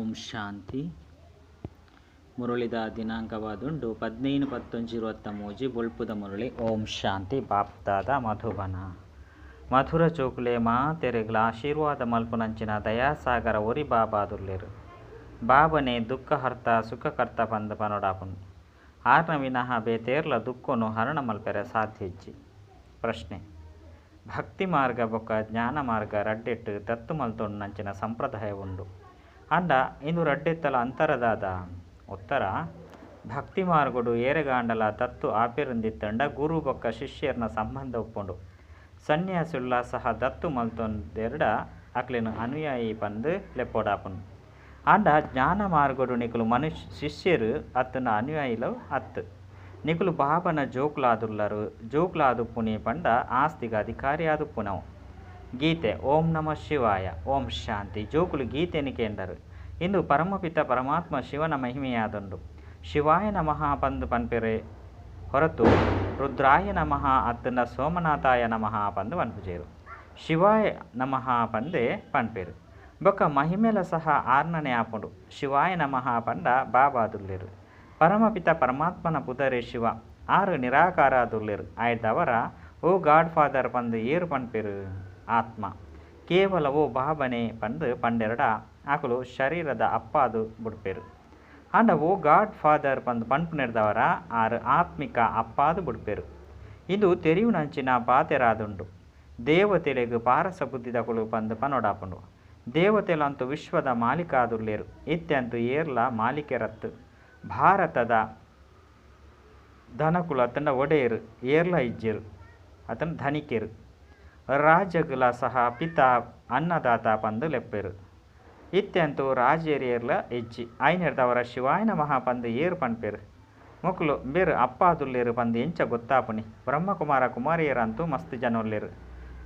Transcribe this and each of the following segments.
ಓಂ ಶಾಂತಿ. ಮುರಳಿದ ದಿನಾಂಕವಾದುಂಡು 15/10/23 ಬೊಳ್ಪುದ ಮುರಳಿ. ಓಂ ಶಾಂತಿ. ಬಾಪ್ದಾದ ಮಧುಬನ ಮಧುರ ಚೋಕುಲೆ ಮಾತೆರೆಗ್ಲ ಆಶೀರ್ವಾದ ಮಲ್ಪುನಂಚಿನ ದಯಾಸಾಗರ ಒರಿ ಬಾಬಾದುಲ್ಲೆರು. ಬಾಬನೆ ದುಃಖಹರ್ತ ಸುಖಕರ್ತ ಪಂದ್ ಪನೊಡಾಪುನು. ಆರ್ನ ವಿನಃ ಬೇತೇರ್ಲ ದುಃಖನು ಹರಣ ಮಲ್ಪೆರೆ ಸಾಧ್ಯ ಇಜ್ಜಿ. ಪ್ರಶ್ನೆ: ಭಕ್ತಿ ಮಾರ್ಗ ಬೊಕ್ಕ ಜ್ಞಾನ ಮಾರ್ಗ ರಡ್ಡೆಟ್ ದತ್ತು ಮಲ್ತೊಂಡಂಚಿನ ಸಂಪ್ರದಾಯ ಉಂಡು. ಅಂಡ ಇಂದು ರಡ್ಡೆತ್ತಲ ಅಂತರದಾದ? ಉತ್ತರ: ಭಕ್ತಿ ಮಾರ್ಗಡು ಏರೆಗಾಂಡಲ ದತ್ತು ಆಪೆರುಂದಿತ್ತಂಡ ಗುರು ಬೊಕ್ಕ ಶಿಷ್ಯರ್ನ ಸಂಬಂಧ ಉಪ್ಪುಂಡು. ಸನ್ಯಾಸಿಲ್ಲ ಸಹ ದತ್ತು ಮಲ್ತೊಂದೆರ್ಡ ಅಕ್ಲೆನ್ ಅನುಯಾಯಿ ಪಂದ್ ಲೆಪ್ಪೊಡಾಪುಂಡು. ಆಂಡ ಜ್ಞಾನ ಮಾರ್ಗಡು ನಿಕುಲು ಮನುಷ್ಯ ಶಿಷ್ಯರು ಅತ್ತಂಡ ಅನುಯಾಯಿಲು ಅತ್ತು. ನಿಕುಲು ಬಾಬನ ಜೋಕುಲಾದುಲ್ಲರು. ಜೋಕುಲಾದುಪ್ಪುನಿ ಪಂಡ ಆಸ್ತಿಗ ಅಧಿಕಾರಿ ಆದುಪ್ಪುನವು. ಗೀತೆ. ಓಂ ನಮಃ ಶಿವಾಯ. ಓಂ ಶಾಂತಿ. ಜೋಕುಲು ಗೀತೆಯನ್ನು ಕೇಂಡರು. ಇಂದು ಪರಮಪಿತ ಪರಮಾತ್ಮ ಶಿವನ ಮಹಿಮೆಯಾದುಂಡು. ಶಿವಾಯ ನಮಃ ಪಂದ್ ಪನ್ಪೆರೆ ಹೊರತು ರುದ್ರಾಯ ನಮಃ ಅತ್ತಂಡ ಸೋಮನಾಥಾಯ ನಮಃ ಪಂದ್ ಪನ್ಪುಜೆರು. ಶಿವಾಯ ನಮಃ ಪಂದೇ ಪನ್ಪೆರು. ಬೊಕ್ಕ ಮಹಿಮೆಲ ಸಹ ಆರ್ನನೆ ಆಪುಂಡು. ಶಿವಾಯ ನಮಃ ಪಂಡ ಬಾಬಾದುಲ್ಲೆರು. ಪರಮಪಿತ ಪರಮಾತ್ಮನ ಪುದರೇ ಶಿವ. ಆರು ನಿರಾಕಾರಾದುಲ್ಲೆರು. ಆಯ್ದವರ ಓ ಗಾಡ್ ಫಾದರ್ ಪಂದ್ ಏರು ಪನ್ಪೆರು? ಆತ್ಮ. ಕೇವಲ ಓ ಬಾಬನೆ ಪಂದ್ ಪಂಡೆರಡ ಅಕುಲು ಶರೀರದ ಅಪ್ಪಾದು ಬುಡ್ಪೆರು. ಆಂಡ ಓ ಗಾಡ್ ಫಾದರ್ ಪಂದ್ ಪನ್ಪುನೆರ್ದವರ ಆರು ಆತ್ಮಿಕ ಅಪ್ಪಾದು ಬುಡ್ಪೆರು. ಇಂದು ತೆರಿಯುನಂಚಿನ ಪಾತೆರಾದುಂಡು. ದೇವತೆಲೆಗ್ ಪಾರಸ ಬುದ್ಧಿದಕುಲು ಪಂದ್ ಪನೊಡಾಪುಂಡು. ದೇವತೆಲಂತೂ ವಿಶ್ವದ ಮಾಲೀಕಾದುಲ್ಲೆರು. ಇತ್ಯಂತೂ ಏರ್ಲ ಮಾಲೀಕೆರತ್ತ್. ಭಾರತದ ಧನಕುಲು ಅತ್ತಂಡ ಒಡೆಯರು ಏರ್ಲ ಇಜ್ಜೆರು ಅತ್ತಂಡ ಧನಿಕೆರು. ರಾಜಗುಲ ಸಹ ಪಿತಾ ಅನ್ನದಾತ ಪಂದ್ ಲೆಪ್ಪೆರು. ಇತ್ಯಂತೂ ರಾಜೇರ್ಲ ಇಜ್ಜಿ. ಐನೆರ್ದವರ ಶಿವಾಯ ನಮಃ ಪಂದ್ ಏರ್ ಪನ್ಪೆರು? ಮೊಕುಲು ಬೇರು ಅಪ್ಪಾದುಲ್ಲೆರು ಪಂದ್ ಎಂಚ ಗೊತ್ತಾಪುನಿ? ಬ್ರಹ್ಮಕುಮಾರ ಕುಮಾರಿಯರಂತೂ ಮಸ್ತ್ ಜನೊಲ್ಲೆರು.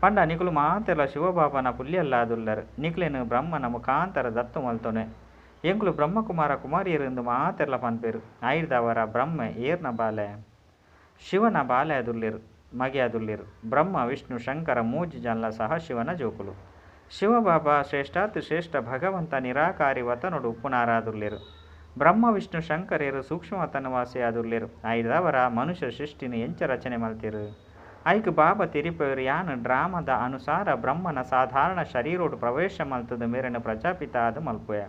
ಪಂಡ ನಿಕುಲು ಮಾತೆರ್ಲ ಶಿವಬಾಬನ ಪುಲ್ಯಲ್ಲಾದುಲ್ಲರು. ನಿಕ್ಲೆನ್ ಬ್ರಹ್ಮನ ಮುಖಾಂತರ ದತ್ತು ಮಲ್ತೊನೆ. ಎಂಕುಲು ಬ್ರಹ್ಮಕುಮಾರ ಕುಮಾರಿಯರು ಇಂದು ಮಾತೆರ್ಲ ಪನ್ಪೆರು. ಐರ್ದವರ ಬ್ರಹ್ಮ ಏರ್ನ ಬಾಲೆ? ಶಿವನ ಬಾಲೆ ಆದುಲ್ಲೆರು, ಮಗೆ ಆದುಲ್ಲೆರು. ಬ್ರಹ್ಮ ವಿಷ್ಣು ಶಂಕರ ಮೂಜಿ ಜನಲ ಸಹ ಶಿವನ ಜೋಕುಲು. ಶಿವಬಾಬಾ ಶ್ರೇಷ್ಠಾತಿ ಶ್ರೇಷ್ಠ ಭಗವಂತ ನಿರಾಕಾರಿ ವತನೊಡು ಉಪ್ಪುನಾರಾದುಲ್ಲೆರು. ಬ್ರಹ್ಮ ವಿಷ್ಣು ಶಂಕರೆರು ಸೂಕ್ಷ್ಮ ವತನವಾಸಿಯಾದುಲ್ಲೆರು. ಐರ್ದವರ ಮನುಷ್ಯ ಸೃಷ್ಟಿನ ಎಂಚ ರಚನೆ ಮಲ್ತೆರು? ಐಕ್ ಬಾಬಾ ತೆರಿಪೆರು, ಯಾನ್ ಡ್ರಾಮದ ಅನುಸಾರ ಬ್ರಹ್ಮನ ಸಾಧಾರಣ ಶರೀರೋಡು ಪ್ರವೇಶ ಮಲ್ತದ ಮೇರೆನ ಪ್ರಜಾಪಿತ ಆದ್ ಮಲ್ಪುವೆ.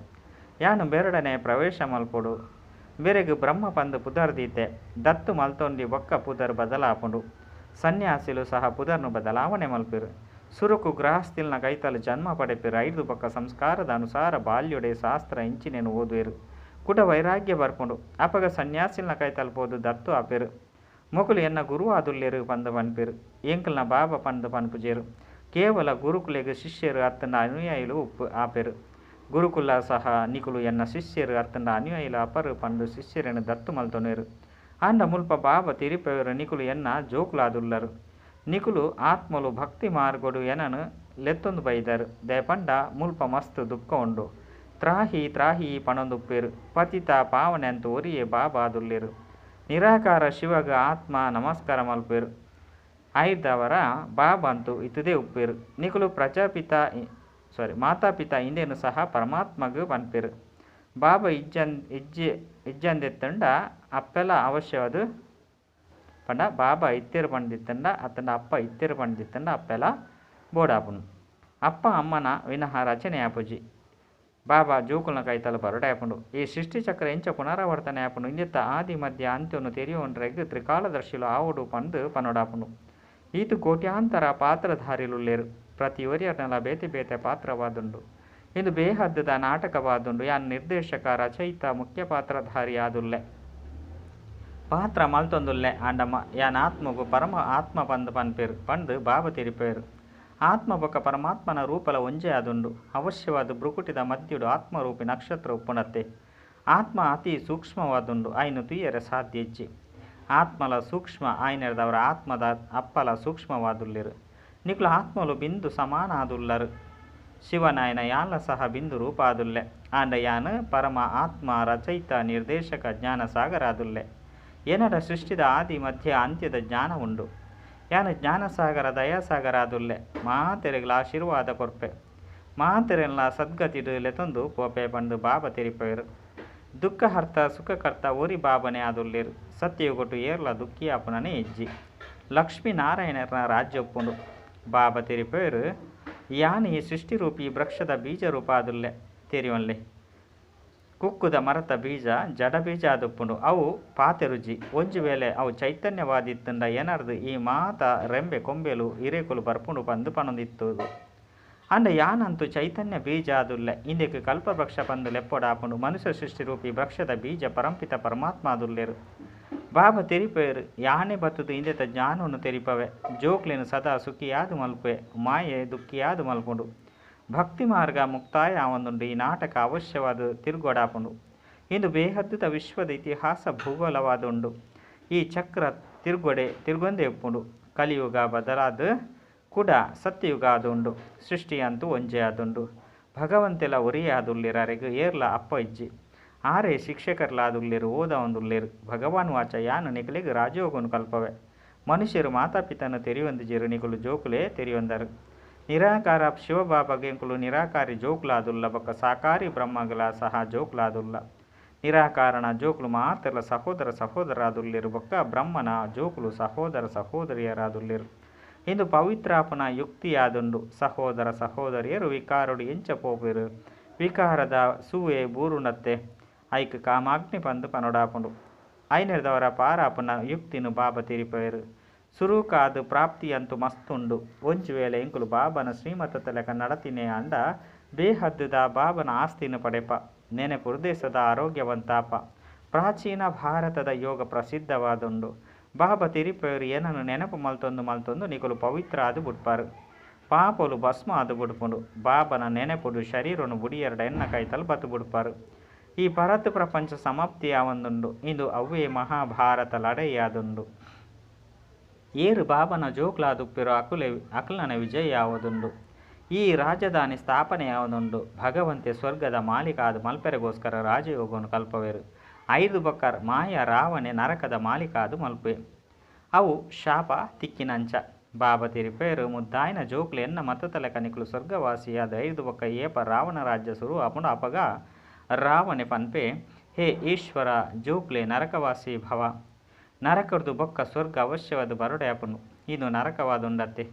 ಯಾನ್ ಬೇರಡನೆ ಪ್ರವೇಶ ಮಲ್ಪೊಡು. ಬೇರೆಗ್ ಬ್ರಹ್ಮ ಪಂದ್ ಪುದರ್ ದೀತೆ. ದತ್ತು ಮಲ್ತೊಂಡಿ ಬೊಕ್ಕ ಪುದರ್ ಬದಲಾಪುಂಡು. ಸನ್ಯಾಸಿಲು ಸಹ ಪುದರ್ನು ಬದಲಾವಣೆ ಮಲ್ಪೆರು. ಸುರುಕು ಗೃಹಸ್ಥಿಲ್ನ ಕೈತಲ್ ಜನ್ಮ ಪಡೆಪೆರು. ಐರ್ದು ಬೊಕ್ಕ ಸಂಸ್ಕಾರದ ಅನುಸಾರ ಬಾಲ್ಯೊಡೆ ಶಾಸ್ತ್ರ ಇಂಚಿನೆನ್ ಓದುವೆರು. ಕುಡ ವೈರಾಗ್ಯ ಬರ್ಪುಂಡು. ಅಪಗ ಸನ್ಯಾಸಿಲ್ನ ಕೈತಲ್ ಪೋದು ದತ್ತು ಆಪೆರು. ಮೊಕುಲು ಎನ್ನ ಗುರು ಆದುಲ್ಲೆರು ಪಂದ್ ಪನ್ಪೆರು. ಎಂಕಲ್ನ ಬಾಬಾ ಪಂದ್ ಪನ್ಪುಜೆರು. ಕೇವಲ ಗುರುಕುಲೆಗ್ ಶಿಷ್ಯರು ಅತ್ತಂಡ ಅನುಯಾಯಿಲು ಉಪ್ಪು ಆಪೆರು. ಗುರುಕುಲ ಸಹ ನಿಕುಲು ಎನ್ನ ಶಿಷ್ಯರು ಅತ್ತಂಡ ಅನುಯಾಯಿಲು ಅಪರು ಪಂದ್ ಶಿಷ್ಯರೆನ್ ದತ್ತು ಮಲ್ತೊನೆರು. ಆಂಡ ಮುಲ್ಪ ಬಾಬಾ ತೆರಿಪೆರು ನಿಕುಲು ಎನ್ನ ಜೋಕುಲಾದುಲ್ಲರು. ನಿಕುಲು ಆತ್ಮಲು ಭಕ್ತಿ ಮಾರ್ಗಡು ಎನನ್ ಲೆತ್ತೊಂದು ಬೈದರು. ದಯಪಂಡ ಮುಲ್ಪ ಮಸ್ತ್ ದುಃಖ ಉಂಡು. ತ್ರಾಹಿ ತ್ರಾಹಿ ಪಣೊಂದುಪ್ಪೆರು. ಪತಿತ ಪಾವನೆ ಅಂತೂ ಒರಿಯೇ ಬಾಬಾದುಲ್ಲೆರು. ನಿರಾಕಾರ ಶಿವಗ ಆತ್ಮ ನಮಸ್ಕಾರ ಮಲ್ಪೆರು. ಐರ್ದವರ ಬಾಬಾ ಅಂತೂ ಇತದೇ ಉಪ್ಪೆರು. ನಿಕುಲು ಪ್ರಜಾಪಿತ ಸಾರಿ ಮಾತಾಪಿತ ಇಂದೇನು ಸಹ ಪರಮಾತ್ಮಗ್ ಪನ್ಪೆರು. ಬಾಬಾ ಇಜ್ಜನ್ ಇಜ್ಜೆ ಇಜ್ಜಂದೆತ್ತಂಡ ಅಪ್ಪೆಲ ಅವಶ್ಯವಾದ ಪಂಡ ಬಾಬಾ ಇತ್ತೆರು ಪಂದಿತ್ತಂಡ ಅತ್ತಂಡ ಅಪ್ಪ ಇತ್ತೆರು ಪಂದಿತ್ತಂಡ ಅಪ್ಪೆಲ ಬೋಡಾಪುನು. ಅಪ್ಪ ಅಮ್ಮನ ವಿನಃ ರಚನೆ ಆಪುಜಿ. ಬಾಬಾ ಜೋಕುಲ್ನ ಕೈತಲ್ ಬರಡೆ ಆಪುಂಡು. ಈ ಸೃಷ್ಟಿ ಚಕ್ರ ಎಂಚ ಪುನರಾವರ್ತನೆ ಆಪುಂಡು. ಇಂದೆತ್ತ ಆದಿ ಮಧ್ಯ ಅಂತ್ಯನು ತೆರಿಯೊನ್ರೆಗ್ ತ್ರಿಕಾಲದರ್ಶಿಲು ಆವೊಡು ಪಂದ್ ಪನೊಡಾಪುಂಡು. ಈತು ಕೋಟ್ಯಾಂತರ ಪಾತ್ರಧಾರಿಲುಲ್ಲೆರು. ಪ್ರತಿ ಒರಿಯರ್ನಲ ಬೇತೆ ಬೇತೆ ಪಾತ್ರವಾದುಂಡು. ಇಂದು ಬೇಹದ್ದುದ ನಾಟಕವಾದುಂಡು. ಯಾನ್ ನಿರ್ದೇಶಕ ರಚಯಿತ ಮುಖ್ಯ ಪಾತ್ರಧಾರಿ ಆದುಲ್ಲೆ. ಪಾತ್ರ ಮಲ್ತೊಂದುಲ್ಲೆ. ಆಂಡ ಯಾನ್ ಆತ್ಮಗು ಪರಮ ಆತ್ಮ ಪಂದ್ ಪನ್ಪೆರು ಪಂದ್ ಬಾಬಾ ತೆರಿಪೆರು. ಆತ್ಮ ಬೊಕ್ಕ ಪರಮಾತ್ಮನ ರೂಪಲ ಒಂಜೇ ಆದುಂಡು. ಅವಶ್ಯವಾದ ಭ್ರುಕುಟಿದ ಮಧ್ಯಡು ಆತ್ಮರೂಪಿ ನಕ್ಷತ್ರ ಉಪ್ಪುಂಡತ್ತೆ. ಆತ್ಮ ಅತಿ ಸೂಕ್ಷ್ಮವಾದುಂಡು. ಐನು ತೂಯೆರೆ ಸಾಧ್ಯ ಇಜ್ಜಿ. ಆತ್ಮಲ ಸೂಕ್ಷ್ಮ ಆಯ್ನೆರ್ದವರ ಆತ್ಮದ ಅಪ್ಪಲ ಸೂಕ್ಷ್ಮವಾದುಲ್ಲೆರು. ನಿಕುಲು ಆತ್ಮಲು ಬಿಂದು ಸಮಾನ ಆದುಲ್ಲರು. ಶಿವನಾಯನ ಯಾನ್ಲ ಸಹ ಬಿಂದು ರೂಪ ಆದುಲ್ಲೆ. ಆಂಡ ಯಾನ್ ಪರಮ ಆತ್ಮ ರಚಯಿತ ನಿರ್ದೇಶಕ ಜ್ಞಾನ ಸಾಗರ ಆದುಲ್ಲೆ. ಎನ್ನಡ ಸೃಷ್ಟಿದ ಆದಿ ಮಧ್ಯ ಅಂತ್ಯದ ಜ್ಞಾನ ಉಂಡು. ಯಾನ್ ಜ್ಞಾನಸಾಗರ ದಯಾಸಾಗರ ಆದುಲ್ಲೆ. ಮಾತೆರೆಗ್ಲ ಆಶೀರ್ವಾದ ಕೊರ್ಪೆ. ಮಾತೆರೆನ್ಲ ಸದ್ಗತಿಡ್ ಲೆತೊಂದು ಪೋಪೆ ಪಂದ್ ಬಾಬಾ ತೆರಿಪಾಯೆರ್. ದುಃಖಹರ್ತ ಸುಖಕರ್ತ ಒರಿ ಬಾಬಾನೇ ಆದುಲ್ಲೆರ್. ಸತ್ಯಯುಗಟ್ ಏರ್ಲ ದುಃಖಿ ಆಪುನನೇ ಇಜ್ಜಿ. ಲಕ್ಷ್ಮೀ ನಾರಾಯಣೆರ್ನ ರಾಜ್ಯ ಉಪ್ಪುಂಡು. ಬಾಬಾ ತೆರಿಪಾಯೆರ್, ಯಾನ್ ಈ ಸೃಷ್ಟಿರೂಪಿ ವೃಕ್ಷದ ಬೀಜ ರೂಪ ಆದುಲ್ಲೆ ತೆರಿಯೊನ್ಲೆ. ಕುಕ್ಕುದ ಮರತ ಬೀಜ ಜಡ ಬೀಜ ಆದುಪ್ಪುಂಡು. ಅವು ಪಾತೆರುಜಿ. ಒಂಜಿ ವೇಳೆ ಅವು ಚೈತನ್ಯವಾದಿತ್ತುಂಡ ಎನರ್ದ್ ಈ ಮಾತ ರೆಂಬೆ ಕೊಂಬೆಲು ಇರೆಕುಲು ಬರ್ಪುಂಡು ಪಂದ್ ಪನೊಂದಿತ್ತು. ಆಂಡ ಯಾನಂತೂ ಚೈತನ್ಯ ಬೀಜ ಆದುಲ್ಲೆ. ಇಂದೆಕ್ ಕಲ್ಪವೃಕ್ಷ ಪಂದ್ ಲೆಪ್ಪೊಡಾಪುಂಡು. ಮನುಷ್ಯ ಸೃಷ್ಟಿರೂಪಿ ವೃಕ್ಷದ ಬೀಜ ಪರಂಪಿತ ಪರಮಾತ್ಮ ಆದುಲ್ಲೆರ್. ಬಾಬಾ ತೆರಿಪೆರ್, ಯಾನೆ ಬತ್ತುದು ಇಂದೆತ ಜ್ಞಾನೊನು ತೆರಿಪವೆ. ಜೋಕ್ಲೆನ್ ಸದಾ ಸುಖಿಯಾದ್ ಮಲ್ಪುವೆ. ಮಾಯೆ ದುಃಖಿಯಾದ್ ಮಲ್ಪುಂಡು. ಭಕ್ತಿ ಮಾರ್ಗ ಮುಕ್ತಾಯ ಆವೊಂದುಂಡು. ಈ ನಾಟಕ ಅವಶ್ಯವಾದ್ ತಿರ್ಗೊಡಾಪುಂಡು. ಇಂದು ಬೇಹದ್ದುದ ವಿಶ್ವದ ಇತಿಹಾಸ ಭೂಗೋಳವಾದುಂಡು. ಈ ಚಕ್ರ ತಿರ್ಗೊಡೆ ತಿರ್ಗೊಂದೇ ಉಪ್ಪುಂಡು. ಕಲಿಯುಗ ಬದಲಾದ್ ಕುಡ ಸತ್ಯಯುಗ ಆದುಂಡು. ಸೃಷ್ಟಿ ಅಂತೂ ಒಂಜೇ ಆದುಂಡು. ಭಗವಂತೆಲ ಒರಿಯೇ ಆದುಲ್ಲೆರ್. ಅರೆಗ್ ಏರ್ಲ ಅಪ್ಪ ಇಜ್ಜಿ. ಆರೇ ಶಿಕ್ಷಕರ್ಲಾದುಲ್ಲೆರ್ ಓದಾವೊಂದುಲ್ಲೆರ್. ಭಗವಾನ್ ವಾಚ ಯಾನ್ ನಿಕಲೆಗ್ ರಾಜಯೋಗನು ಕಲ್ಪವೆ. ಮನುಷ್ಯರು ಮಾತಾಪಿತನ ತೆರಿಯೊಂದಿಜೆರ್ ನಿಕುಲು ಜೋಕುಲೇ ತೆರಿಯೊಂದರು. ನಿರಾಕಾರ ಶಿವಬಾಬಾಗ್ ಎಂಕುಲು ನಿರಾಕಾರಿ ಜೋಕುಲಾದುಲ್ಲ ಬೊಕ್ಕ ಸಾಕಾರಿ ಬ್ರಹ್ಮಗಳ ಸಹ ಜೋಕುಲಾದುಲ್ಲ. ನಿರಾಕಾರಣ ಜೋಕುಲು ಮಾತೆರ್ಲ ಸಹೋದರ ಸಹೋದರರಾದುಲ್ಲೆರ್ ಬೊಕ್ಕ ಬ್ರಹ್ಮನ ಜೋಕುಲು ಸಹೋದರ ಸಹೋದರಿಯರಾದುಲ್ಲೆರ್. ಇಂದು ಪವಿತ್ರಾಪನ ಯುಕ್ತಿಯಾದುಂಡು. ಸಹೋದರ ಸಹೋದರಿಯರು ವಿಕಾರಡು ಎಂಚ ಪೋಪೆರು. ವಿಕಾರದ ಸೂಯೆ ಬೂರುಂಡತ್ತೆ. ಐಕ್ ಕಾಮಾಗ್ನಿ ಪಂದ್ ಪನೊಡಾಪುಂಡು. ಐನೆರ್ದವರ ಪಾರಾಪುನ ಯುಕ್ತಿನ ಬಾಬಾ ತೆರಿಪಾಯೆರ್. ಸುರುಕಾದ್ ಪ್ರಾಪ್ತಿ ಅಂತೂ ಮಸ್ತ್ ಉಂಡು. ಒಂಜಿ ವೇಳೆ ಎಂಕುಲು ಬಾಬಾನ ಶ್ರೀಮತದ ಲೆಕ್ಕ ನಡತಿನೇ ಆಂಡ ಬೇಹದ್ದುದ ಬಾಬನ ಆಸ್ತಿನ ಪಡೆಪ. ನೆನೆಪುರ್ದೆ ಸದಾ ಆರೋಗ್ಯವಂತಾಪ. ಪ್ರಾಚೀನ ಭಾರತದ ಯೋಗ ಪ್ರಸಿದ್ಧವಾದುಂಡು. ಬಾಬಾ ತೆರಿಪಾಯೆರ್, ಏನನ್ನು ನೆನಪು ಮಲ್ತೊಂದು ಮಲ್ತೊಂದು ನಿಕುಲು ಪವಿತ್ರ ಆದ್ ಬುಡ್ಪಾರು. ಪಾಪಲು ಭಸ್ಮ ಆದ್ ಬುಡ್ಪುಂಡು. ಬಾಬನ ನೆನಪುಡು ಶರೀರನು ಬುಡಿಯರ್ಡ ಎನ್ನ ಕೈತಲ್ ಬತ್ತು ಬುಡ್ಪಾರು. ಈ ಪರತ್ ಪ್ರಪಂಚ ಸಮಾಪ್ತಿ ಆವೊಂದುಂಡು. ಇಂದು ಅವ್ವೇ ಮಹಾಭಾರತ ಲಡಾಯಿ ಆದುಂಡು. ಏರು ಬಾಬನ ಜೋಕುಲಾದುಪ್ಪೆರೋ ಅಕುಲೆ ಅಕಲ್ನ ವಿಜಯ ಆವೊಂದುಂಡು. ಈ ರಾಜಧಾನಿ ಸ್ಥಾಪನೆ ಆವೊಂದುಂಡು. ಭಗವಂತೆ ಸ್ವರ್ಗದ ಮಾಲೀಕ ಆದ್ ಮಲ್ಪೆರೆಗೋಸ್ಕರ ರಾಜಯೋಗನು ಕಲ್ಪವೆರು. ಐದು ಬೊಕ್ಕ ಮಾಯ ರಾವಣೆ ನರಕದ ಮಾಲೀಕ ಆದ್ ಮಲ್ಪುವೆ. ಅವು ಶಾಪ ತಿಕ್ಕಿನಂಚ. ಬಾಬಾ ತೆರಿಪೆರ್, ಮುದ್ದಾಯಿನ ಜೋಕುಲು ಎನ್ನ ಮತದ ಲೆಕ್ಕ ನಿಕುಲು ಸ್ವರ್ಗವಾಸಿಯಾದ ಐದು ಬೊಕ್ಕ ಏಪ ರಾವಣ ರಾಜ್ಯ ಸುರು ಆಪುಂಡು ಅಪಗ ರಾವಣೆ ಪನ್ಪೆ, ಹೇ ಈಶ್ವರ ಜೋಕ್ಲೆ ನರಕವಾಸಿ ಭವ. ನರಕರ್ದು ಬೊಕ್ಕ ಸ್ವರ್ಗ ಅವಶ್ಯವಾದ ಬರಡೆ ಆಪುಂಡು. ಇದು ನರಕವಾದುಂಡತ್ತೆ.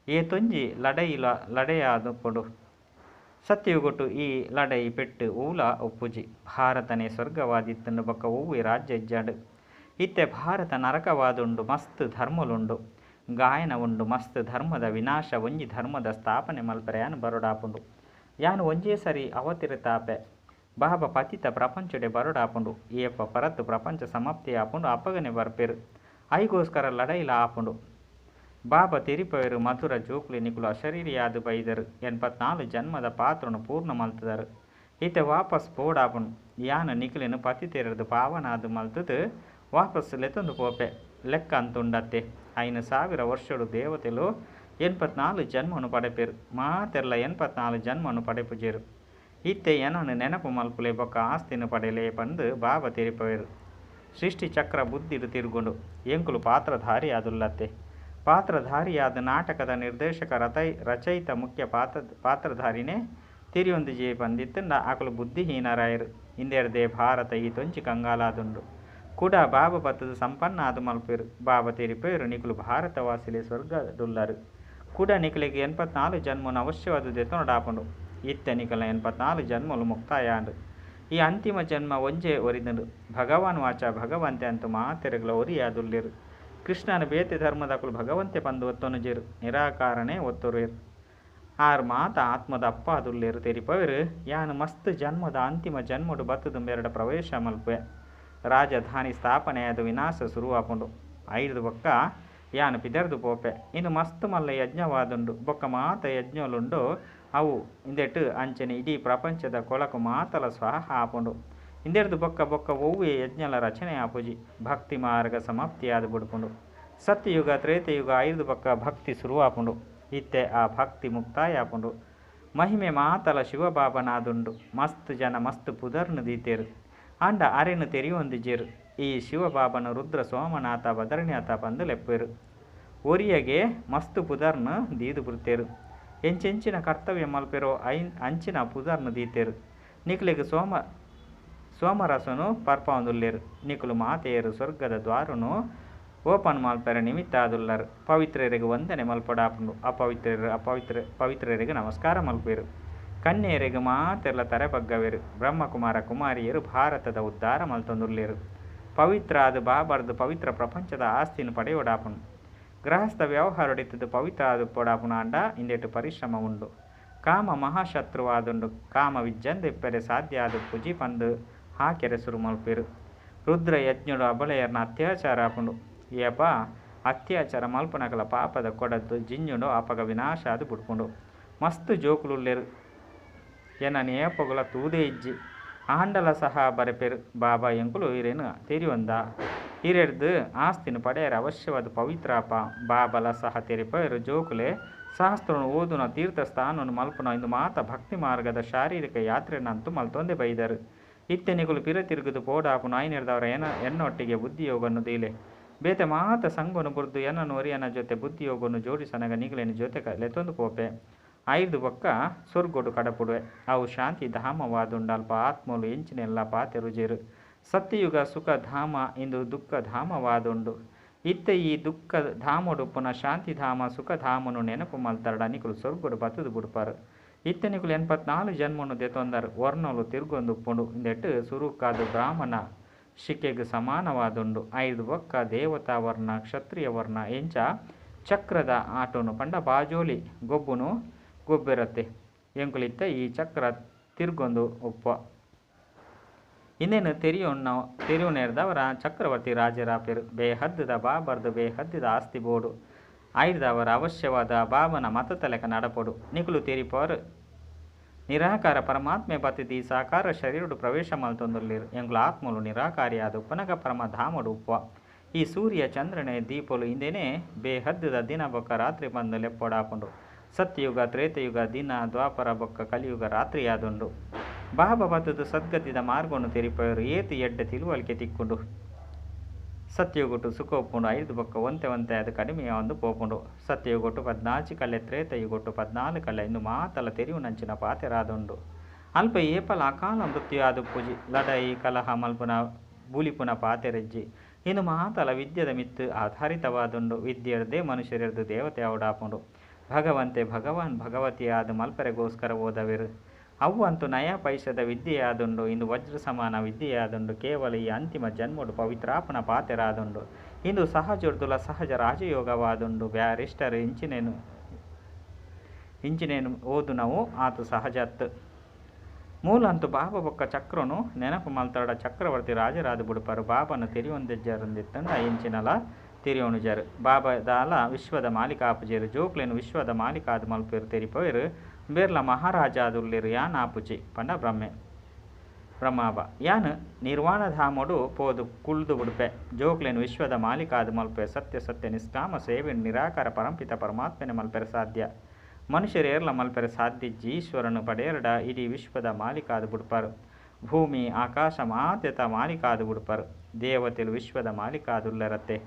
ಏತೊಂಜಿ ಲಡೈಲ ಲಡೆಯಾದುಪ್ಪುಂಡು. ಸತ್ಯಯುಗಟ್ಟು ಈ ಲಡೈ ಪೆಟ್ಟು ಒವ್ಲ ಉಪ್ಪುಜಿ. ಭಾರತನೇ ಸ್ವರ್ಗವಾದಿತ್ತುಂಡು ಬೊಕ್ಕ ಒವ್ವೆ ರಾಜ್ಯ ಇಜ್ಜಾಂಡ್. ಇತ್ತೆ ಭಾರತ ನರಕವಾದುಂಡು. ಮಸ್ತ್ ಧರ್ಮಲುಂಡು. ಗಾಯನ ಉಂಡು. ಮಸ್ತ್ ಧರ್ಮದ ವಿನಾಶ ಒಂಜಿ ಧರ್ಮದ ಸ್ಥಾಪನೆ ಮಲ್ಪೆರೆ ಯಾನ್ ಬರೊಡಾಪುಂಡು. ಯಾನ್ ಒಂಜೇ ಸರಿ ಅವತರಿತಾಪೆ. ಬಾಬಾ ಪತಿತ ಪ್ರಪಂಚಡೆ ಬರೊಡಾಪುಂಡು. ಏಪ ಪರತ್ ಪ್ರಪಂಚ ಸಮಾಪ್ತಿ ಆಪುಂಡು ಅಪಗನೆ ಬರ್ಪೆರು. ಐಗೋಸ್ಕರ ಲಡೈಲ ಆಪುಂಡು. ಬಾಬಾ ತೆರಿಪವೆರು, ಮಧುರ ಜೋಕುಲೆ ನಿಕುಲು ಅಶರೀರಿಯಾದ ಬೈದರು. 84 ಜನ್ಮದ ಪಾತ್ರನು ಪೂರ್ಣ ಮಲ್ತದರು. ಇತ್ತೆ ವಾಪಸ್ ಪೋಡಾಪುಂಡು. ಯಾನ್ ನಿಕುಲೆನ್ ಪತಿತೆರೆರ್ದು ಪಾವನಾದ್ ಮಲ್ತದು ವಾಪಸ್ ಲೆತೊಂದು ಪೋಪೆ. ಲೆಕ್ಕ ಅಂತುಂಡತ್ತೆ. 5000 ವರ್ಷಡು ದೇವತೆಲು 84 ಜನ್ಮನು ಪಡೆಪೆರು. ಮಾತೆರ್ಲ 84 ಜನ್ಮನು ಪಡೆಪುಜೆರು. ಇತ್ತೆ ಎನನ್ ನೆನಪು ಮಲ್ಪುಲೆ ಬೊಕ್ಕ ಆಸ್ತಿನ ಪಡೆಲೆ ಪಂದ್ ಬಾಬಾ ತೆರಿಪವೆರು. ಸೃಷ್ಟಿ ಚಕ್ರ ಬುದ್ಧಿಡ್ ತಿರುಗುಂಡು. ಎಂಕುಲು ಪಾತ್ರಧಾರಿ ಆದುಲ್ಲತ್ತೆ. ಪಾತ್ರಧಾರಿಯಾದ ನಾಟಕದ ನಿರ್ದೇಶಕ ರಚಯಿತ ಮುಖ್ಯ ಪಾತ್ರಧಾರಿನೇ ತೆರಿಯೊಂದಿಜೆ ಪಂದಿತ್ತುಂಡ ಅಕುಲು ಬುದ್ಧಿಹೀನರಾಯರು. ಇಂದೆರ್ದೆ ಭಾರತ ಈ ತೊಂಜಿ ಕಂಗಾಲಾದುಂಡು. ಕುಡ ಬಾಬಾ ಬತ್ತುದು ಸಂಪನ್ನ ಆದ್ ಮಲ್ಪೆರು. ಬಾಬಾ ತೆರಿಪೆರು, ನಿಕುಲು ಭಾರತವಾಸಿಲೆ ಸ್ವರ್ಗಡುಲ್ಲರು. ಕುಡ ನಿಕಲೆಗ್ 84 ಜನ್ಮನು ಅವಶ್ಯವಾದ ದೆತೊನೊಡಾಪುಂಡು. ಇತ್ತೆ ನಿಕಲ್ನ 84 ಜನ್ಮಲು ಮುಕ್ತಾಯ ಆಂಡ್. ಈ ಅಂತಿಮ ಜನ್ಮ ಒಂಜೇ ಒರಿದುಂಡು. ಭಗವಾನ್ ವಾಚ ಭಗವಂತೆ ಅಂತೂ ಮಾತೆರೆಗ್ಲ ಒರಿಯಾದುಲ್ಲೆರು. ಕೃಷ್ಣನ ಬೇತೆ ಧರ್ಮದಕುಲು ಭಗವಂತೆ ಪಂದ್ ಒತ್ತೊನುಜೆರು. ನಿರಾಕಾರನೇ ಒತ್ತೊರುವೆರು. ಆರ್ ಮಾತ ಆತ್ಮದ ಅಪ್ಪ ಆದುಲ್ಲೆರು ತೆರಿಪವೆರು. ಯಾನ್ ಮಸ್ತ್ ಜನ್ಮದ ಅಂತಿಮ ಜನ್ಮಡು ಬತ್ತುದು ಮೆರಡ ಪ್ರವೇಶ ಮಲ್ಪುವೆ. ರಾಜಧಾನಿ ಸ್ಥಾಪನೆಯಾದ ವಿನಾಶ ಸುರುವಾಪುಂಡು. ಐದು ಬೊಕ್ಕ ಯಾನ್ ಪಿದರ್ದು ಪೋಪೆ. ಇಂದು ಮಸ್ತ್ ಮಲ್ಲ ಯಜ್ಞವಾದುಂಡು. ಬೊಕ್ಕ ಮಾತ ಯಜ್ಞಲುಂಡು ಅವು ಇಂದೆಟ್ ಅಂಚನೆ ಇಡೀ ಪ್ರಪಂಚದ ಕೊಳಕು ಮಾತಲ ಸ್ವಾಹ ಆಪುಂಡು. ಇಂದೆರ್ದು ಬೊಕ್ಕ ಬೊಕ್ಕ ಒವ್ವೆ ಯಜ್ಞಲ ರಚನೆ ಆಪುಜಿ. ಭಕ್ತಿ ಮಾರ್ಗ ಸಮಾಪ್ತಿಯಾದ ಬುಡ್ಪುಂಡು. ಸತ್ಯಯುಗ ತ್ರೇತಯುಗ ಐದು ಬೊಕ್ಕ ಭಕ್ತಿ ಸುರುವಾಪುಂಡು. ಇತ್ತೆ ಆ ಭಕ್ತಿ ಮುಕ್ತಾಯ ಆಪುಂಡು. ಮಹಿಮೆ ಮಾತಲ ಶಿವಬಾಬನಾದುಂಡು. ಮಸ್ತ್ ಜನ ಮಸ್ತ್ ಪುದರ್ನು ದೀತೆರು. ಆಂಡ ಅರೆನ್ ತೆರಿಯೊಂದಿಜೆರು. ಈ ಶಿವಬಾಬನ ರುದ್ರ ಸೋಮನಾಥ ಬದರಿನಾಥ ಪಂದ್ ಲೆಪ್ಪುವೆರು. ಒರಿಯಗೆ ಮಸ್ತ್ ಪುದರ್ನು ದೀದು ಬುಡ್ತೆರು. ಎಂಚೆಂಚಿನ ಕರ್ತವ್ಯ ಮಲ್ಪೆರೋ ಐನ್ ಅಂಚಿನ ಪುದರ್ನ್ ದೀತೆರ್. ನಿಕ್ಲೆಗ್ ಸೋಮ ಸೋಮರಸೊನು ಪರ್ಪಾವೊಂದುಲ್ಲೆರ್. ನಿಕುಲು ಮಾತೆಯೆರ್ ಸ್ವರ್ಗದ ದ್ವಾರೊನು ಓಪನ್ ಮಲ್ಪೆರೆ ನಿಮಿತ್ತ ಆದುಲ್ಲರ್. ಪವಿತ್ರೆರೆಗ್ ವಂದನೆ ಮಲ್ಪೊಡಾಪುಂಡು. ಅಪವಿತ್ರೆರ್ ಅಪವಿತ್ರ ಪವಿತ್ರೆರೆಗ್ ನಮಸ್ಕಾರ ಮಲ್ಪುವೆರ್. ಕನ್ಯೆಯೆರೆಗ್ ಮಾತೆರ್ಲ ತರೆ ಬಗ್ಗವೆರ್. ಬ್ರಹ್ಮಕುಮಾರ ಕುಮಾರಿಯೆರ್ ಭಾರತದ ಉದ್ಧಾರ ಮಲ್ತೊಂದುಲ್ಲೆರ್. ಪವಿತ್ರ ಆದ್ ಬಾಬರ್ದ್ ಪವಿತ್ರ ಪ್ರಪಂಚದ ಆಸ್ತಿನ್ ಪಡೆಯೊಡಾಪುಂಡು. ಗೃಹಸ್ಥ ವ್ಯವಹಾರಡಿತ್ತುದು ಪವಿತ್ರ ಆದುಪ್ಪೊಡಾಪುಂಡು ಆಂಡ ಇಂದೆಟ್ ಪರಿಶ್ರಮ ಉಂಡು. ಕಾಮ ಮಹಾಶತ್ರುವಾದುಂಡು. ಕಾಮ ವಿಜ್ಜಂದೆ ಇಪ್ಪೆರೆ ಸಾಧ್ಯ ಆದುಪ್ಪುಜಿ ಪಂದ್ ಹಾಕೆರೆ ಸುರು ಮಲ್ಪುವೆರ್. ರುದ್ರ ಯಜ್ಞೊಡು ಅಬಲೆಯರ್ನ ಅತ್ಯಾಚಾರ ಆಪುಂಡು. ಏಪ ಅತ್ಯಾಚಾರ ಮಲ್ಪುನಕಲ ಪಾಪದ ಕೊಡ ಜಿಂಜುಂಡೋ ಅಪಗ ವಿನಾಶ ಆದ್ ಬುಡ್ಪುಂಡು. ಮಸ್ತ್ ಜೋಕುಲುಲ್ಲೆರ್. ಎನನ್ ಏಪೊಗುಲ ತೂದೇ ಇಜ್ಜಿ. ಆಂಡಲ ಸಹ ಬರೆಪೆರ್ ಬಾಬಾ ಎಂಕುಲು ಇರೆನ್ ತೆರಿಯೊಂದ. ಇರೆರ್ದ್ ಆಸ್ತಿನ್ ಪಡೆಯರೆ ಅವಶ್ಯವಾದ್ ಪವಿತ್ರ ಆಪ. ಬಾಬಲ ಸಹ ತೆರಿಪಾವೆರ್ ಜೋಕುಲೆ ಶಾಸ್ತ್ರೊನು ಓದುನ ತೀರ್ಥ ಸ್ಥಾನೊನು ಮಲ್ಪುನ ಇಂದು ಮಾತ ಭಕ್ತಿ ಮಾರ್ಗದ ಶಾರೀರಿಕ ಯಾತ್ರೆನಂತೂ ಮಲ್ತೊಂದೆ ಬೈದರ್. ಇತ್ತೆ ನಿಕುಲು ಪಿರ ತಿರುಗುದು ಪೋಡಾಪುಂಡು. ಐನೆರ್ದಾವರ ಎನ ಎನ್ನೊಟ್ಟಿಗೆ ಬುದ್ಧಿಯೋಗನು ದೀಲೆ. ಬೇತೆ ಮಾತ ಸಂಗೊನು ಬುಡ್ದು ಎನನ್ ಒರಿಯನ ಜೊತೆ ಬುದ್ಧಿಯೋಗನು ಜೋಡಿಸನಗ ನಿಗಲೆನ ಜೊತೆ ಲೆತೊಂದು ಪೋಪೆ. ಐರ್ದ್ ಬೊಕ್ಕ ಸ್ವರ್ಗೊಡು ಕಡಪುಡುವೆ. ಅವು ಶಾಂತಿ ಧಾಮವಾದುಂಡು. ಅಲ್ಪ ಆತ್ಮಲು ಎಂಚಿನೆಲ್ಲ ಪಾತೆರುಜೆರ್. ಸತ್ಯಯುಗ ಸುಖ ಧಾಮ ಇಂದು ದುಃಖ ಧಾಮವಾದುಂಡು. ಇತ್ತೆ ಈ ದುಃಖ ಧಾಮೊಡುಪ್ಪುನ ಶಾಂತಿಧಾಮ ಸುಖಧಾಮೊನು ನೆನಪು ಮಲ್ತರ್ಡ ನಿಕುಲು ಸ್ವರ್ಗೊಡು ಬತ್ತುದು ಬುಡ್ಪರ್. ಇತ್ತೆ ನಿಕುಲು 84 ಜನ್ಮೊನು ದೆತೊಂದರ್. ವರ್ಣೊಲು ತಿರ್ಗೊಂದುಪ್ಪುಂಡು. ಇಂದೆಟ್ ಸುರುಕಾದ್ ಬ್ರಾಹ್ಮಣ ಶಿಕೆಗ್ ಸಮಾನವಾದುಂಡು. ಐರ್ದ್ ಬೊಕ್ಕ ದೇವತಾ ವರ್ಣ ಕ್ಷತ್ರಿಯ ವರ್ಣ ಇಂಚ ಚಕ್ರದ ಆಟೊನು ಪಂಡ ಬಾಜೋಲಿ ಗೊಬ್ಬುನು ಗೊಬ್ಬೆರತ್ತೆ. ಎಂಕುಲು ಇತ್ತೆ ಈ ಚಕ್ರ ತಿರ್ಗೊಂದು ಉಪ್ಪುವ. ಇಂದೆನ್ ತೆರಿಯೊನ್ನ ತೆರಿಯುನೆರ್ದಾವರ ಚಕ್ರವರ್ತಿ ರಾಜೆರಾಪೆರ್. ಬೇಹದ್ದುದ ಬಾಬರ್ದ್ ಬೇಹದ್ದಿದ ಆಸ್ತಿ ಬೋಡು. ಐರ್ದಾವರ ಅವಶ್ಯವಾದ್ ಆ ಬಾಬನ ಮತತ ಲೆಕ ನಡಪೊಡು. ನಿಕುಲು ತೆರಿಪಾರ್ ನಿರಾಕಾರ ಪರಮಾತ್ಮೆ ಬತ್ತ್ದ್ ಈ ಸಾಕಾರ ಶರೀರಡ್ ಪ್ರವೇಶ ಮಲ್ತೊಂದುಲ್ಲೆರ್. ಎಂಕುಲು ಆತ್ಮಲು ನಿರಾಕಾರಿ ಆದ್ ಉಪ್ಪುನಗ ಪರಮ ಧಾಮೊಡು ಉಪ್ಪುವ. ಈ ಸೂರ್ಯ ಚಂದ್ರನೆ ದೀಪೊಲು ಇಂದೆನೇ ಬೇಹದ್ದುದ ದಿನ ಬೊಕ್ಕ ರಾತ್ರಿ ಪಂದ್ ಲೆಪ್ಪೊಡಾಪುಂಡು. ಸತ್ಯಯುಗ ತ್ರೇತಯುಗ ದಿನ ದ್ವಾಪರ ಬೊಕ್ಕ ಕಲಿಯುಗ ರಾತ್ರಿಯಾದುಂಡು. ಬಾಬಾ ಬತ್ತುದು ಸದ್ಗತಿದ ಮಾರ್ಗೊನು ತೆರಿಪಾವೆರ್. ಏತ್ ಎಡ್ಡೆ ತಿಳುವಳಿಕೆ ತಿಕ್ಕುಂಡು. ಸತ್ಯಯುಗೊಟು ಸುಖ ಉಪ್ಪುಂಡು. ಐರ್ದ್ ಬೊಕ್ಕ ಒಂತೆ ಒಂತೆ ಆದ್ ಕಡಿಮೆ ಆವೊಂದು ಪೋಪುಂಡು. ಸತ್ಯಯುಗೊಟು 14 ಕಲೆ ತ್ರೇತಯುಗೊಟು 14 ಕಲೆ ಇಂದು ಮಾತಲ ತೆರಿಯುನಂಚಿನ ಪಾತೆರಾದುಂಡು. ಅಲ್ಪ ಏಪಲ ಅಕಾಲ ಮೃತ್ಯು ಆದುಪ್ಪುಜಿ. ಲಡಾಯಿ ಕಲಹ ಮಲ್ಪುನ ಬುಲಿಪುನ ಪಾತೆರಿಜ್ಜಿ. ಇಂದು ಮಾತಲ ವಿದ್ಯೆದ ಮಿತ್ತ್ ಆಧಾರಿತವಾದುಂಡು. ವಿದ್ಯೆರ್ದೇ ಮನುಷ್ಯರೆರ್ದ್ ದೇವತೆ ಆವೊಡಾಪುಂಡು. ಭಗವಂತೆ ಭಗವಾನ್ ಭಗವತಿ ಆದ್ ಮಲ್ಪೆರೆಗೋಸ್ಕರ ಓದವೆರ್. ಅವ್ವಂತು ನಯಾ ಪೈಸೆದ ವಿದ್ಯೆಯಾದುಂಡು. ಇಂದು ವಜ್ರ ಸಮಾನ ವಿದ್ಯೆಯಾದುಂಡು. ಕೇವಲ ಈ ಅಂತಿಮ ಜನ್ಮೊಡು ಪವಿತ್ರಾಪುನ ಪಾತೆರಾದುಂಡು. ಇಂದು ಸಹಜೊರ್ದುಲ ಸಹಜ ರಾಜಯೋಗವಾದುಂಡು. ಬ್ಯಾರಿಸ್ಟರ್ ಇಂಚಿನೇನು ಇಂಚಿನೇನು ಓದುನವು ಆತ್ ಸಹಜತ್ತ್. ಮೂಲಂತು ಬಾಬಾ ಬೊಕ್ಕ ಚಕ್ರೊನು ನೆನಪು ಮಲ್ತರ್ಡ ಚಕ್ರವರ್ತಿ ರಾಜರಾದ್ ಬುಡ್ಪರ್. ಬಾಬಾನ ತೆರಿಯೊಂದಿಜ್ಜಾರಂದಿತ್ತುಂಡ ಎಂಚಿನಲ ತೆರಿಯೊನುಜೆರ್. ಬಾಬಾ ದಾಲ ವಿಶ್ವದ ಮಾಲೀಕ ಆಪುಜೆರ್. ಜೋಕ್ಲೆನ್ ವಿಶ್ವದ ಮಾಲೀಕ ಆದ್ ಮಲ್ಪುವೆರ್ ತೆರಿಪಾವೆರ್. ಬೇರ್ಲ ಮಹಾರಾಜ ಆದುಲ್ಲೆರ್ ಯಾನ್ ಆಪುಜಿ ಪಂಡ ಬ್ರಹ್ಮೆ ಬ್ರಹ್ಮಾಬ. ಯಾನ್ ನಿರ್ವಾಣಧಾಮೊಡು ಪೋದು ಕುಲ್ದು ಬುಡ್ಪೆ. ಜೋಕ್ಲೆನ್ ವಿಶ್ವದ ಮಾಲೀಕ ಆದ್ ಮಲ್ಪುವೆ. ಸತ್ಯ ಸತ್ಯ ನಿಷ್ಕಾಮ ಸೇವೆನ್ ನಿರಾಕಾರ ಪರಂಪಿತ ಪರಮಾತ್ಮನೆ ಮಲ್ಪೆರೆ ಸಾಧ್ಯ. ಮನುಷ್ಯರು ಏರ್ಲ ಮಲ್ಪೆರೆ ಸಾಧ್ಯ ಇಜ್ಜಿ. ಈಶ್ವರನ್ ಪಡೆಯರ್ಡ ಇಡೀ ವಿಶ್ವದ ಮಾಲೀಕ ಆದ್ ಬುಡ್ಪರ್. ಭೂಮಿ ಆಕಾಶ ಮಾತೆತ ಮಾಲೀಕ ಆದ್ ಬುಡ್ಪರ್. ದೇವತೆಲು ವಿಶ್ವದ ಮಾಲೀಕ ಆದುಲ್ಲೆರತ್ತೆ.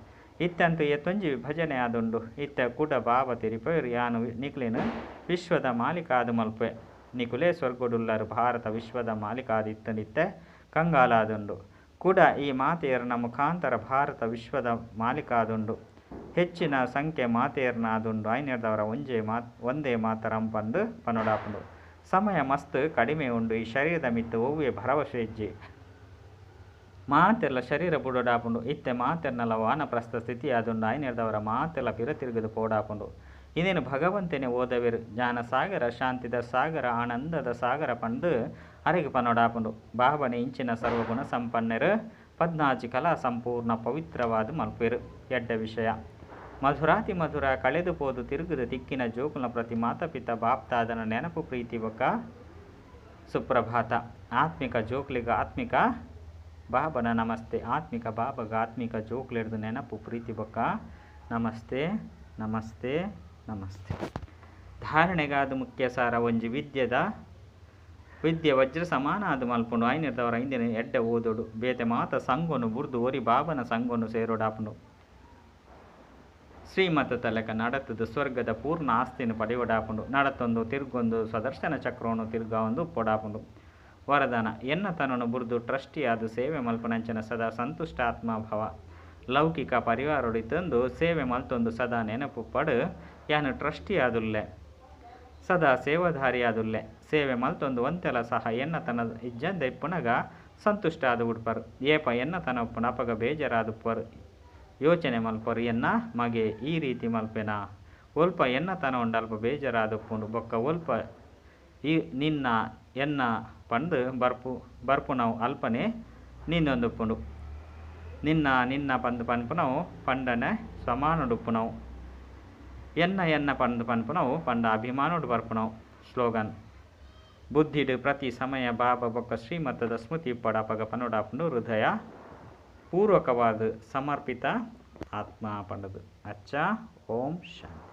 ಇತ್ತಂತೂ ಏತೊಂಜಿ ವಿಭಜನೆ ಆದುಂಡು. ಇತ್ತೆ ಕುಡ ಬಾಬಾ ತೆರಿಪಾವೆರ್ ಯಾನ್ ನಿಕ್ಲೆನ್ ವಿಶ್ವದ ಮಾಲೀಕ ಆದ್ ಮಲ್ಪುವೆ. ನಿಕುಲೇ ಸ್ವರ್ಗೊಡುಲ್ಲರ್. ಭಾರತ ವಿಶ್ವದ ಮಾಲೀಕ ಆದಿತ್ತುಂಡು ಇತ್ತೆ ಕಂಗಾಲಾದುಂಡು. ಕುಡ ಈ ಮಾತೆಯರ್ನ ಮುಖಾಂತರ ಭಾರತ ವಿಶ್ವದ ಮಾಲೀಕ ಆದುಂಡು. ಹೆಚ್ಚಿನ ಸಂಖ್ಯೆ ಮಾತೆಯರ್ನ ಆದುಂಡು. ಐನೆರ್ದಾವರ ಒಂಜೇ ಮಾತ್ ವಂದೇ ಮಾತರಂ ಪಂದ್ ಪನೊಡಾಪುಂಡು. ಸಮಯ ಮಸ್ತ್ ಕಡಿಮೆ ಉಂಡು. ಈ ಶರೀರದ ಮಿತ್ತ್ ಒವ್ವೇ ಭರವಸೆ ಇಜ್ಜಿ. ಮಾತೆರ್ಲ ಶರೀರ ಬುಡೊಡಾಪುಂಡು. ಇತ್ತೆ ಮಾತೆರ್ನಲ ವಾನಪ್ರಸ್ಥ ಸ್ಥಿತಿ ಆದುಂಡು. ಐನೆರ್ದಾವರ ಮಾತೆರ್ಲ ಪಿರ ತಿರುಗುದು ಪೋಡಾಪುಂಡು. ಇಂದೆನ್ ಭಗವಂತನೇ ಓದವೆರ್. ಜ್ಞಾನ ಸಾಗರ ಶಾಂತಿದ ಸಾಗರ ಆನಂದದ ಸಾಗರ ಪಂದ್ ಅರೆಗ್ ಪನೊಡಾಪುಂಡು. ಬಾಬಾನೆ ಇಂಚಿನ ಸರ್ವಗುಣ ಸಂಪನ್ನೆರ್ 14 ಕಲಾ ಸಂಪೂರ್ಣ ಪವಿತ್ರವಾದ್ ಮಲ್ಪುವೆರ್. ಎಡ್ಡೆ ವಿಷಯ. ಮಧುರಾತಿ ಮಧುರ ಕಳೆದು ಪೋದು ತಿರುಗುದು ತಿಕ್ಕಿನ ಜೋಕುಲ್ನ ಪ್ರತಿ ಮಾತಾಪಿತ ಬಾಪ್ದಾದನ ನೆನಪು ಪ್ರೀತಿ ಬೊಕ್ಕ ಸುಪ್ರಭಾತ. ಆತ್ಮಿಕ ಜೋಕ್ಲೆಗ್ ಆತ್ಮಿಕ ಬಾಬನ ನಮಸ್ತೆ. ಆತ್ಮಿಕ ಬಾಬಗ ಆತ್ಮಿಕ ಜೋಕ್ಲೆರ್ದ್ ನೆನಪು ಪ್ರೀತಿ ಬೊಕ್ಕ ನಮಸ್ತೆ ನಮಸ್ತೆ ನಮಸ್ತೆ. ಧಾರಣೆಗಾದ್ ಮುಖ್ಯ ಸಾರ ಒಂಜಿ ವಿದ್ಯೆದ ವಿದ್ಯೆ ವಜ್ರ ಸಮಾನ ಆದ್ ಮಲ್ಪುಂಡು. ಐನೆರ್ದಾವರ ಇಂದೆನ್ ಎಡ್ಡೆ ಓದೊಡು. ಬೇತೆ ಮಾತ ಸಂಗೊನು ಬುಡ್ದು ಒರಿ ಬಾಬನ ಸಂಗೊನು ಸೇರೊಡಾಪುಂಡು. ಶ್ರೀಮತತ ಲೆಕ ನಡತುದು ಸ್ವರ್ಗದ ಪೂರ್ಣ ಆಸ್ತಿನ್ ಪಡೆಯೊಡಾಪುಂಡು. ನಡತೊಂದು ತಿರ್ಗೊಂದು ಸ್ವದರ್ಶನ ಚಕ್ರೋನು ತಿರ್ಗಾವೊಂದು ಉಪ್ಪೊಡಾಪುಂಡು. ವರದಾನ, ಎನ್ನ ತನೊನು ಬುಡ್ದು ಟ್ರಸ್ಟಿಯಾದ್ ಸೇವೆ ಮಲ್ಪುನಂಚಿನ ಸದಾ ಸಂತುಷ್ಟ ಆತ್ಮ ಭವ. ಲೌಕಿಕ ಪರಿವಾರೊಡು ಇತ್ತೊಂದು ಸೇವೆ ಮಲ್ತೊಂದು ಸದಾ ನೆನಪುಪ್ಪಡ್ ಯಾನ್ ಟ್ರಸ್ಟಿಯಾದುಲ್ಲೆ. ಸದಾ ಸೇವಾಧಾರಿಯಾದುಲ್ಲೆ. ಸೇವೆ ಮಲ್ತೊಂದು ಒಂತೆಲ ಸಹ ಎನ್ನ ತನ ಇಜ್ಜಂದೆ ಇಪ್ಪುನಗ ಸಂತುಷ್ಟ ಆದ್ ಬುಡ್ಪರ್. ಏಪ ಎನ್ನ ತನ ಉಪ್ಪುಂಡು ಅಪಗ ಬೇಜಾರಾದುಪ್ಪುವರ್. ಯೋಚನೆ ಮಲ್ಪುವರ್ ಎನ್ನ ಮಗೆ ಈ ರೀತಿ ಮಲ್ಪೆನಾ. ಒಲ್ಪ ಎನ್ನ ತನ ಉಂಡು ಅಲ್ಪ ಬೇಜಾರಾದುಪ್ಪುಂಡು. ಬೊಕ್ಕ ಒಲ್ಪ ಈ ನಿನ್ನ ಎನ್ನ ಪಂದ್ ಬರ್ಪು ಬರ್ಪುನವು ಅಲ್ಪನೆ ನೀಂದೊಂದುಪ್ಪುಂಡು. ನಿನ್ನ ನಿನ್ನ ಪಂದ್ ಪನ್ಪುನವು ಪಂಡನೆ ಸಮಾನೊಡುಪ್ಪುನವು. ಎನ್ನ ಎನ್ನ ಪಂದ್ ಪನ್ಪುನವು ಪಂಡ ಅಭಿಮಾನೊಡು ಬರ್ಪುನವು. ಸ್ಲೋಗನ್, ಬುದ್ಧಿಡ್ ಪ್ರತಿ ಸಮಯ ಬಾಬಾ ಬೊಕ್ಕ ಶ್ರೀಮತದ ಸ್ಮೃತಿ ಇಪ್ಪಡ್ ಅಪಗ ಪನೊಡಾಪುಂಡು ಹೃದಯ ಪೂರ್ವಕವಾದ ಸಮರ್ಪಿತ ಆತ್ಮ ಪಂಡುದು. ಅಚ್ಚಾ, ಓಂ ಶಾಂತಿ.